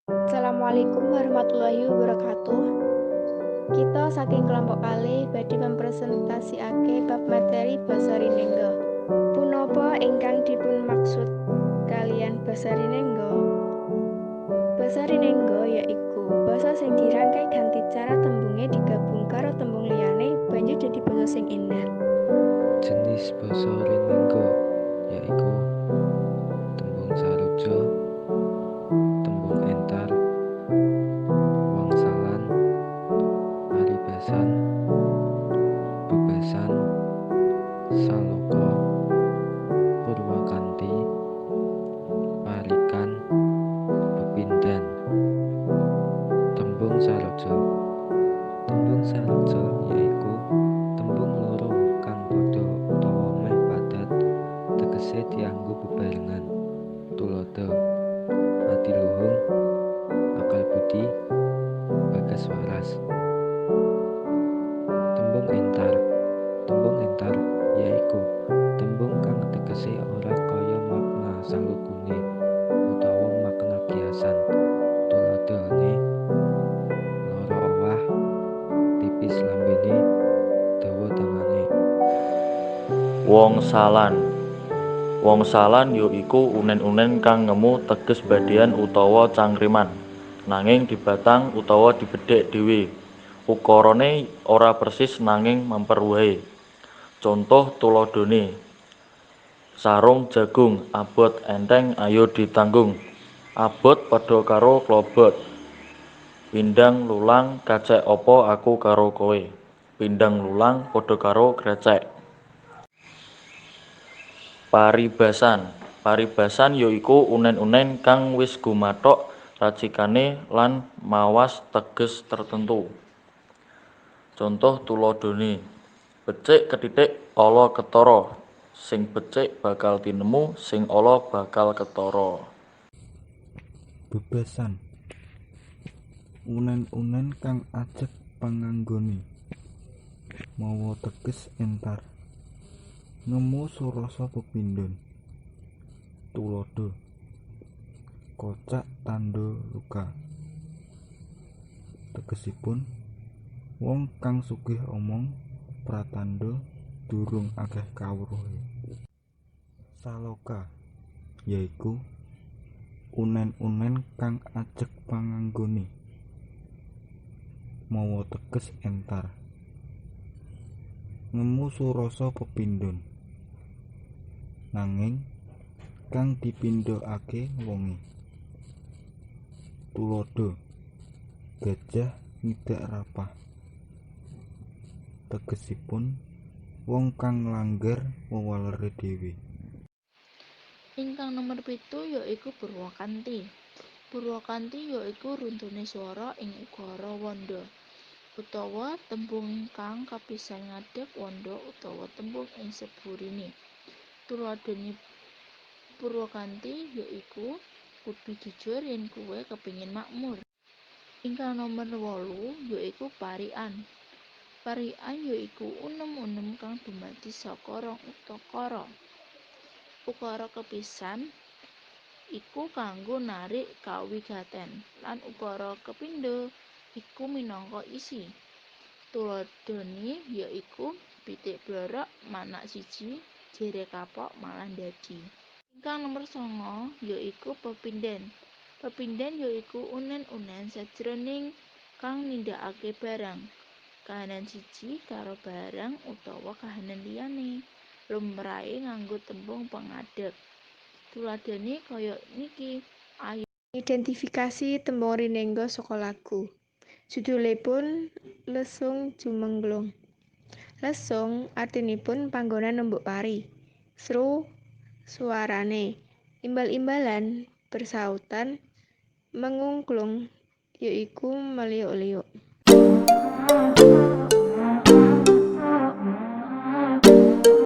Assalamualaikum warahmatullahi wabarakatuh. Kita saking kelompok kalih badhe mempresentasikake bab materi basa rinengga. Punapa ingkang dipunmaksud kaliyan basa rinengga? Basa rinengga yaiku basa sing dirangkai kanthi cara tembunge digabung karo tembung liyane banjur dadi basa sing endah. Jenis basa rinengga yaiku tembung saruja, tembung entar, wangsalan, paribasan, bebasan, saloka, purwakanthi, parikan, pepindhan. Tembung saruja. Tembung saruja yaiku tembung loro kang padha utawa meh padat tegese dianggo bebarengan. Tuladha: adiluhung, akal budi, bagas waras. Tembung entar. Tembung entar yaiku tembung kang tegese ora kaya makna salugune utawa makna kiasan. Tuladhane: lara owah, tipis lambene, dawa tangane. Wangsalan. Wangsalan ya iku unen-unen kang ngemu teges badean utawa cangkriman, nanging dibatang utawa dibedhek dhewe. Ukarane ora persis nanging memper wae. Contoh tuladhane: Sarung jagung, abot entheng ayo ditanggung. Abot padha karo klobot. Pindang lulang kacek apa aku karo kowe. Pindang lulang padha karo krecek. Paribasan. Paribasan ya iku unen-unen kang wis gumathok racikane lan mawas teges tertentu. Contoh tuladhane: Becik kethithik ala ketara. Sing becik bakal tinemu, sing ala bakal ketara. Bebasan. Unen-unen kang ajeg panganggone mawa teges entar, ngemu surasa pepindhon. Tuladha: Kocak tandha luka. Tegesipun wong kang sugih omong pratandha durung akeh kawruhe. Saloka yaiku unen-unen kang ajeg panganggone mawa teges entar, ngemu surasa pepindhon, nanging kang dipindhokake wonge. Tuladha: Gajah ngidak rapah. Tegesipun wong kang nglanggar wewalere dhewe. Ingkang nomer 7 yaiku purwakanthi. Purwakanthi yaiku runtune swara ing ukara wanda utawa tembung kang kapisan ngadeg wanda utawa tembung ing saburine. Tuladhane purwakanthi yaiku kudu jujur yen kowe kepingin makmur. Ingkang nomer 8 yaiku parikan. Parikan yaiku unem-unem kang dumadi saka rong ukara. Ukara kepisan iku kanggo narik kawigaten lan ukara kapindho iku minangka isi. Tuladhane yaiku pitik blorok manak siji, jere kapok malah ndadi. Ingkang nomer 9 yaiku pepindhan. Pepindhan yaiku unen-unen sajroning kang nindakake barang, kahanan siji karo barang utawa kahanan liyane, lumrahe nganggo tembung pengadeg. Tuladhane kaya niki: ayo. Identifikasi tembung rinengga saka lagu. Judulipun Lesung Jumengglung. Lesung artinipun panggonan numbuk pari. Sru suarane. Imbal-imbalan bersautan mengungklung yaiku meliuk-liuk.